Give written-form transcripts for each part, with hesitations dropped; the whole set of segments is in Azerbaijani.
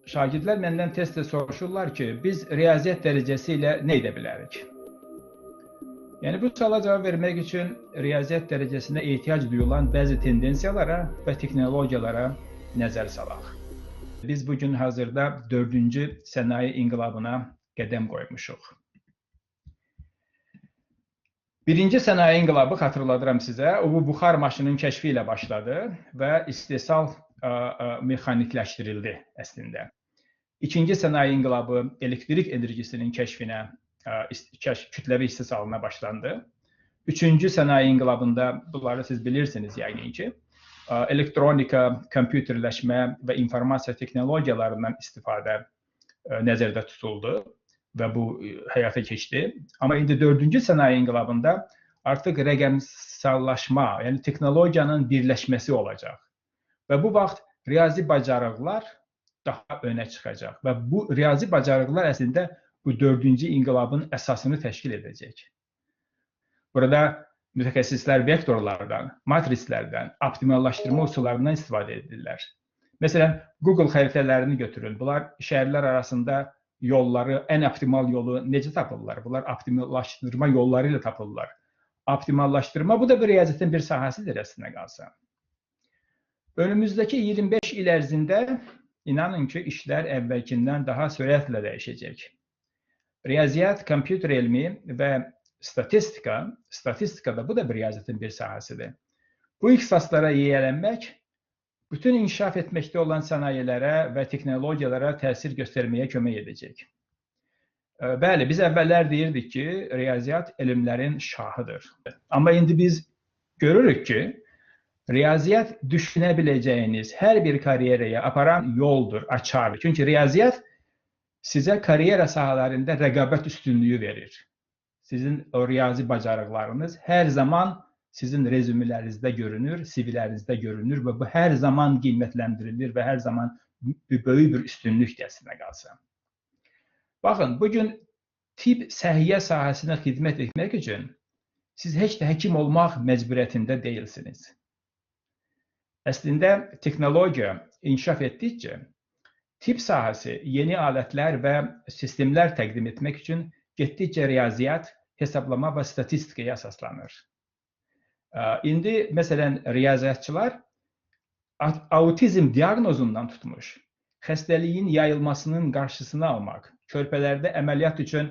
Şagirdlər məndən tez-tez soruşurlar ki, biz riyaziyyat dərəcəsi ilə nə edə bilərik? Yəni bu suala cavab vermək üçün riyaziyyat dərəcəsinə ehtiyac duyulan bəzi tendensiyalara və texnologiyalara nəzər salaq. Biz bugün hazırda 4-cü sənaye inqilabına qədəm qoymuşuq. Birinci sənaye inqilabı, xatırladıram sizə, o bu buxar maşının kəşfi ilə başladı və istehsal mexanikləşdirildi əslində. İkinci sənaye inqilabı elektrik enerjisinin kəşfinə, kütləvi istehsalına başlandı. Üçüncü sənaye inqilabında, bunları siz bilirsiniz yəqin ki, elektronika, kompüterləşmə və informasiya texnologiyalarından istifadə nəzərdə tutuldu və bu həyata keçdi. Amma indi dördüncü sənaye inqilabında artıq rəqəmsallaşma, yəni texnologiyanın birləşməsi olacaq. Və bu vaxt riyazi bacarıqlar daha önə çıxacaq və bu riyazi bacarıqlar əslində bu dördüncü inqilabın əsasını təşkil edəcək. Burada mütəxəssislər vektorlardan, matrislərdən, optimallaşdırma üsullarından istifadə edirlər. Məsələn, Google xəritələrini götürün. Bunlar şəhərlər arasında yolları, ən optimal yolu necə tapırlar? Bunlar optimallaşdırma yolları ilə tapırlar. Optimallaşdırma, bu da bir riyaziyyatın bir sahəsidir əslində qalsa. Önümüzdəki 25 il ərzində inanın ki, işlər əvvəlkindən daha sürətlə dəyişəcək. Riyaziyyat, kompüter elmi və statistika, statistika da bu da bir riyaziyyatın bir sahəsidir. Bu ixtisaslara yiyələnmək bütün inkişaf etməkdə olan sənayelərə və texnologiyalara təsir göstərməyə kömək edəcək. Bəli, biz əvvəllər deyirdik ki, riyaziyyat elmlərin şahıdır. Amma indi biz görürük ki, riyaziyyat düşünə biləcəyiniz hər bir karyeraya aparan yoldur, açardır. Çünki riyaziyyat sizə karyera sahələrində rəqabət üstünlüyü verir. Sizin o riyazi bacarıqlarınız hər zaman sizin rezümələrinizdə görünür, CV-lərinizdə görünür və bu hər zaman qiymətləndirilir və hər zaman böyük bir üstünlükdür əslində qalsa. Baxın, bugün tibb səhiyyə sahəsinə xidmət etmək üçün siz heç də həkim olmaq məcburiyyətində deyilsiniz. Əslində, texnologiya inkişaf etdikcə tibb sahəsi yeni alətlər və sistemlər təqdim etmək üçün getdikcə riyaziyyat, hesablama və statistikaya əsaslanır. İndi, məsələn, riyaziyyatçılar autizm diaqnozundan tutmuş, xəstəliyin yayılmasının qarşısını almaq, körpələrdə əməliyyat üçün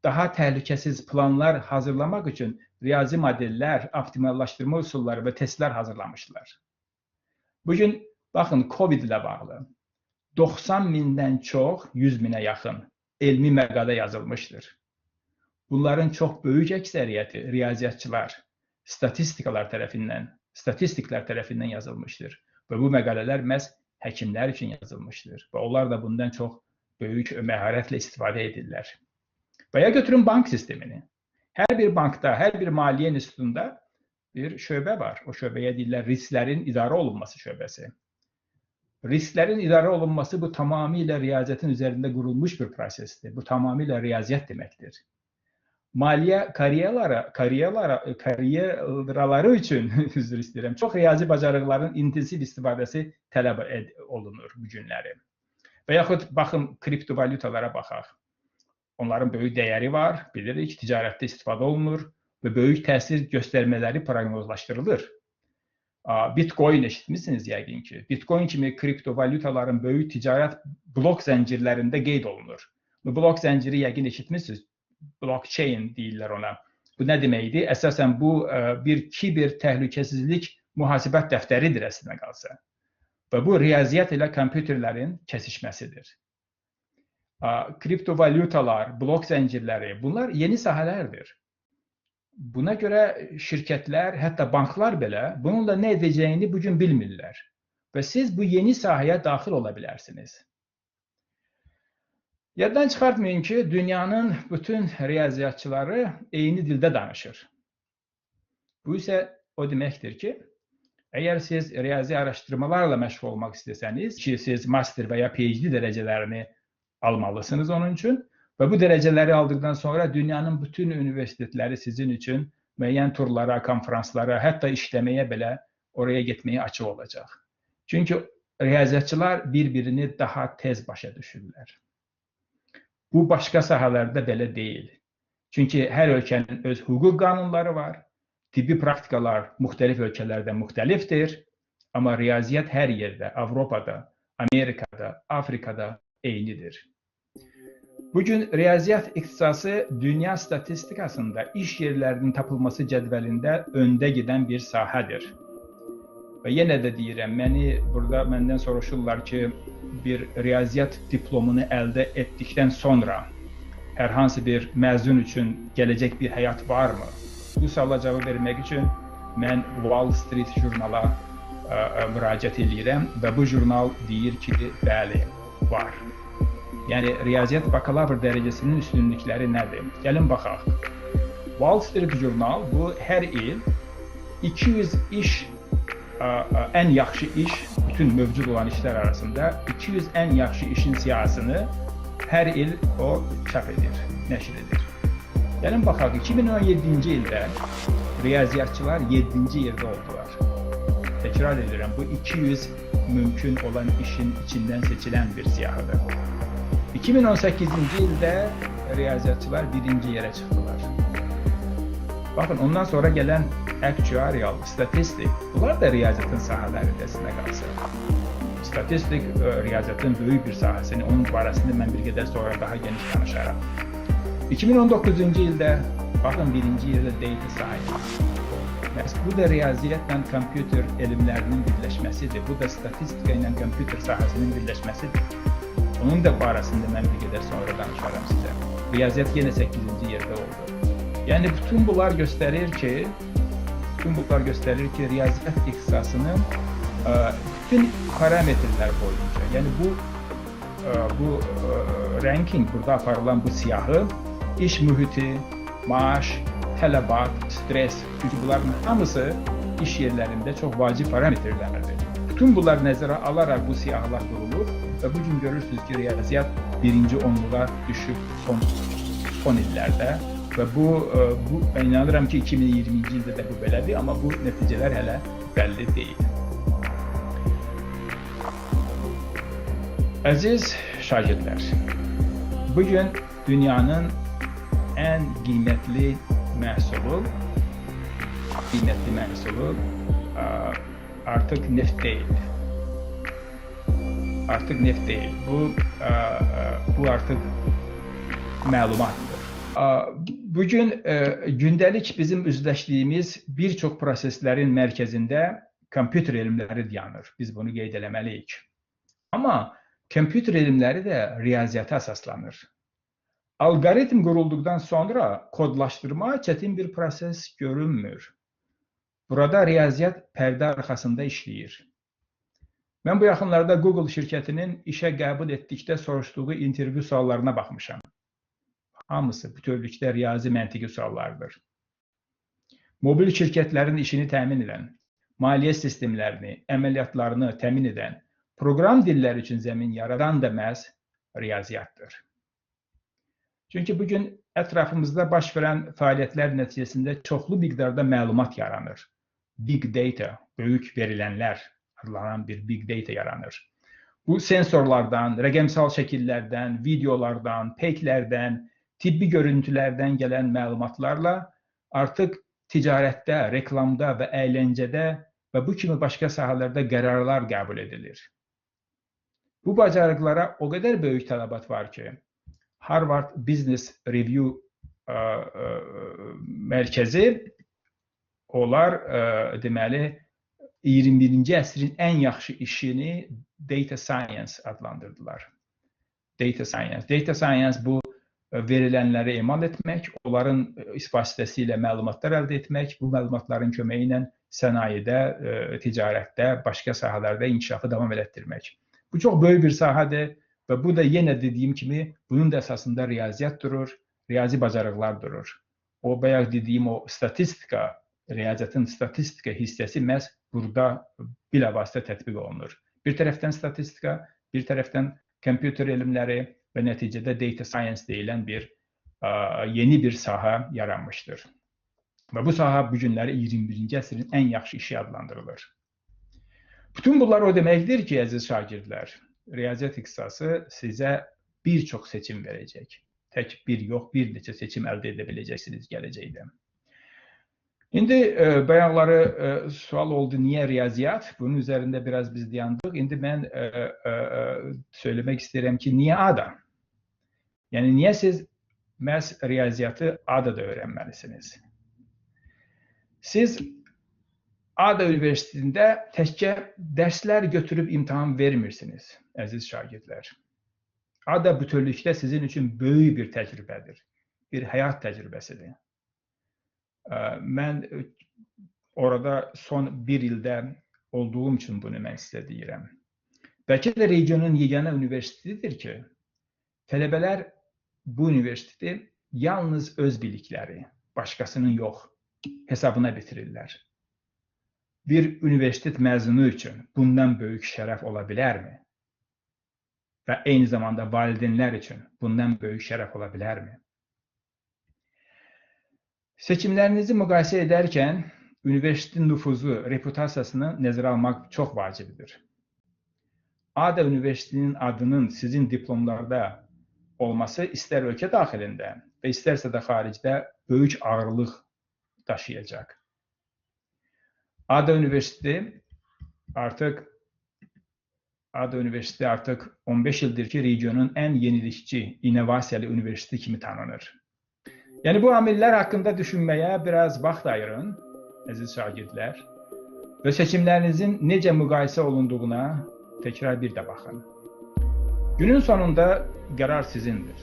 daha təhlükəsiz planlar hazırlamaq üçün riyazi modellər, optimallaşdırma üsulları və testlər hazırlamışlar. Bugün, baxın, COVID ilə bağlı 90 mindən çox, 100 minə yaxın elmi məqalə yazılmışdır. Bunların çox böyük əksəriyyəti riyaziyyatçılar, statistiklər tərəfindən yazılmışdır. Və bu məqalələr məhz həkimlər üçün yazılmışdır. Və onlar da bundan çox böyük məharətlə istifadə edirlər. Və ya götürün bank sistemini. Hər bir bankda, hər bir maliyyə institutunda bir şöbə var. O şöbəyə deyirlər risklərin idarə olunması şöbəsi. Risklərin idarə olunması bu tamamilə riyaziyyatın üzərində qurulmuş bir prosesdir. Bu tamamilə riyaziyyat deməkdir. Maliyyə karyeraları üçün, üzr istəyirəm, çox riyazi bacarıqların intensiv istifadəsi tələb olunur bu günləri. Və yaxud baxın, kriptovalyutalara baxaq. Onların böyük dəyəri var, bilirik, ticarətdə istifadə olunur və böyük təsir göstərmələri proqnozlaşdırılır. Bitcoin eşitmişsiniz yəqin ki. Bitcoin kimi kriptovalyutaların böyük ticarət blok zəncirlərində qeyd olunur. Bu blok zənciri yəqin eşitmişsiniz. Blockchain deyirlər ona. Bu nə deməkdir? Əsasən bu bir kiber təhlükəsizlik mühasibət dəftəridir əslində qalsa. Və bu riyaziyyat ilə kompüterlərin kəsişməsidir. Kriptovalyutalar, blok zəncirləri, bunlar yeni sahələrdir. Buna görə şirkətlər, hətta banklar belə bununla nə edəcəyini bugün bilmirlər. Və siz bu yeni sahəyə daxil ola bilərsiniz. Yaddan çıxartmayın ki, dünyanın bütün riyaziyyatçıları eyni dildə danışır. Bu isə o deməkdir ki, əgər siz riyazi araşdırmalarla məşğul olmaq istəsəniz, ki, siz master və ya PhD dərəcələrini almalısınız onun üçün və bu dərəcələri aldıqdan sonra dünyanın bütün universitetləri sizin üçün müəyyən turlara, konfranslara, hətta işləməyə belə oraya getməyə açıq olacaq. Çünki Riyaziyyatçılar bir-birini daha tez başa düşürlər. Bu, başqa sahələrdə belə deyil. Çünki hər ölkənin öz hüquq qanunları var, tibbi praktikalar müxtəlif ölkələrdə müxtəlifdir, amma riyaziyyat hər yerdə, Avropada, Amerikada, Afrikada eynidir. Bugün riyaziyyat ixtisası dünya statistikasında iş yerlərinin tapılması cədvəlində öndə gedən bir sahədir. Və yenə də deyirəm, məni burada məndən soruşurlar ki, bir riyaziyyat diplomunu əldə etdikdən sonra hər hansı bir məzun üçün gələcək bir həyat varmı? Bu suala cavab vermək üçün mən Wall Street jurnala müraciət eləyirəm və bu jurnal deyir ki, bəli, var. Yəni, riyaziyyat bakalavr dərəcəsinin üstünlükləri nədir? Gəlin baxaq. Wall Street jurnal bu hər il 200 iş, ən yaxşı iş, bütün mövcud olan işlər arasında 200 ən yaxşı işin siyahısını hər il o çap edir, nəşr edir. Gəlin baxaq, 2017-ci ildə riyaziyyatçılar 7-ci yerdə oldular. Təkrar edirəm, bu 200 mümkün olan işin içindən seçilən bir siyahıdır. 2018-ci ildə riyaziyyatçılar 1-ci yerə çıxdılar. Baxın, ondan sonra gələn actuarial, statistik, bunlar da riyaziyyatın sahələrində əslində qalsa. Statistik riyaziyyatın böyük bir sahəsini, onun barəsində mən bir qədər sonra daha geniş danışaram. 2019-cu ildə, baxın, 1-ci yerdə data science. Məhz bu da riyaziyyatla kompüter elmlərinin birləşməsidir. Bu da statistika ilə kompüter sahəsinin birləşməsidir. Onun da barəsində mən bir qədər sonra danışaram sizə. Riyaziyyat yenə 8-ci yerdə oldu. Yəni bütün bunlar göstərir ki, riyaziyyat ixtisasının bütün parametrlər boyunca, yəni bu ranking, burada aparılan bu siyahı, iş mühiti, maaş, tələbat, stres, çünki bunların hamısı iş yerlərində çox vacib parametrlərdir. Bütün bunlar nəzərə alaraq bu siyahılar qurulur və bugün görürsünüz ki, riyaziyyat birinci onluğa düşüb son illərdə və bu mən inanıram ki, 2020-ci ildə də bu belədir, amma bu nəticələr hələ bəlli deyil. Əziz şagirdlər, bugün dünyanın ən qiymətli məhsulu artıq neft deyil. Artıq neft deyil. Bu artıq məlumatdır. Bugün gündəlik bizim üzləşdiyimiz bir çox proseslərin mərkəzində kompüter elmləri dayanır. Biz bunu qeyd eləməliyik. Amma kompüter elmləri də riyaziyyata əsaslanır. Alqoritm qurulduqdan sonra kodlaşdırma çətin bir proses görünmür. Burada riyaziyyat pərdə arxasında işləyir. Mən bu yaxınlarda Google şirkətinin işə qəbul etdikdə soruşduğu intervyu suallarına baxmışam. Hamısı bütövlükdə riyazi məntiqi suallardır. Mobil şirkətlərin işini təmin edən, maliyyə sistemlərini, əməliyyatlarını təmin edən, proqram dilləri üçün zəmin yaradan da məhz riyaziyyatdır. Çünki bugün ətrafımızda baş verən fəaliyyətlər nəticəsində çoxlu miqdarda məlumat yaranır. Big data, böyük verilənlər adlanan bir big data yaranır. Bu sensorlardan, rəqəmsal şəkillərdən, videolardan, peyklərdən, tibbi görüntülərdən gələn məlumatlarla artıq ticarətdə, reklamda və əyləncədə və bu kimi başqa sahələrdə qərarlar qəbul edilir. Bu bacarıqlara o qədər böyük tələbat var ki, Harvard Business Review mərkəzi onlar deməli 21-ci əsrin ən yaxşı işini data science adlandırdılar. Data science. Data science bu verilənləri emal etmək, onların vasitəsilə məlumatlar əldə etmək, bu məlumatların köməyi ilə sənayedə, ticarətdə, başqa sahələrdə inkişafı davam elətdirmək. Bu çox böyük bir sahədir və bu da yenə dediyim kimi bunun da əsasında riyaziyyat durur, riyazi bacarıqlar durur. O bayaq dediyim o statistika, riyaziyyatın statistika hissəsi məhz burada bilavasitə tətbiq olunur. Bir tərəfdən statistika, bir tərəfdən kompüter elmləri və nəticədə data science deyilən bir yeni bir sahə yaranmışdır. Və bu sahə bu günləri 21-ci əsrin ən yaxşı işi adlandırılır. Bütün bunlar o deməkdir ki, əziz şagirdlər, riyaziyyat ixtisası sizə bir çox seçim verəcək. Tək bir yox, bir neçə seçim əldə edə biləcəksiniz gələcəkdə. İndi bayaqları sual oldu, niyə riyaziyyat? Bunun üzərində biraz biz dayandıq. İndi mən söyləmək istəyirəm ki, niyə ADA? Yəni, niyə siz məhz riyaziyyatı ADA-da öyrənməlisiniz? Siz ADA Universitetində təkcə dərslər götürüb imtahan vermirsiniz, əziz şagirdlər. ADA bütövlükdə sizin üçün böyük bir təcrübədir, bir həyat təcrübəsidir. Mən orada son bir ildə olduğum üçün bunu mən sizə deyirəm. Bəlkə də regionun yeganə universitetidir ki, tələbələr bu universiteti yalnız öz bilikləri, başqasının yox, hesabına bitirirlər. Bir universitet məzunu üçün bundan böyük şərəf ola bilərmi? Və eyni zamanda valideynlər üçün bundan böyük şərəf ola bilərmi? Seçimlərinizi müqayisə edərkən universitetin nüfuzu, reputasiyasını nəzərə almaq çox vacibdir. ADA Universitetinin adının sizin diplomlarda olması istər ölkə daxilində və istərsə də xaricdə böyük ağırlıq daşıyacaq. ADA Universiteti artıq 15 ildir ki, regionun ən yenilikçi, innovasiyalı universiteti kimi tanınır. Yəni, bu amillər haqqında düşünməyə biraz vaxt ayırın, əziz şagirdlər, və seçimlərinizin necə müqayisə olunduğuna təkrar bir də baxın. Günün sonunda qərar sizindir.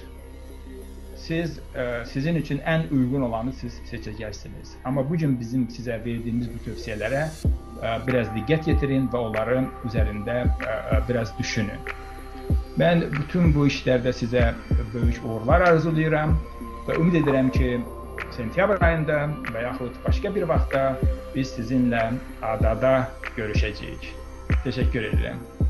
Siz, sizin üçün ən uyğun olanı siz seçəcəksiniz. Amma bugün bizim sizə verdiyimiz bu tövsiyələrə biraz diqqət yetirin və onların üzərində biraz düşünün. Mən bütün bu işlərdə sizə böyük uğurlar arzulayıram və ümid edirəm ki, sentyabr ayında və yaxud başqa bir vaxtda biz sizinlə ADA-da görüşəcəyik. Təşəkkür edirəm.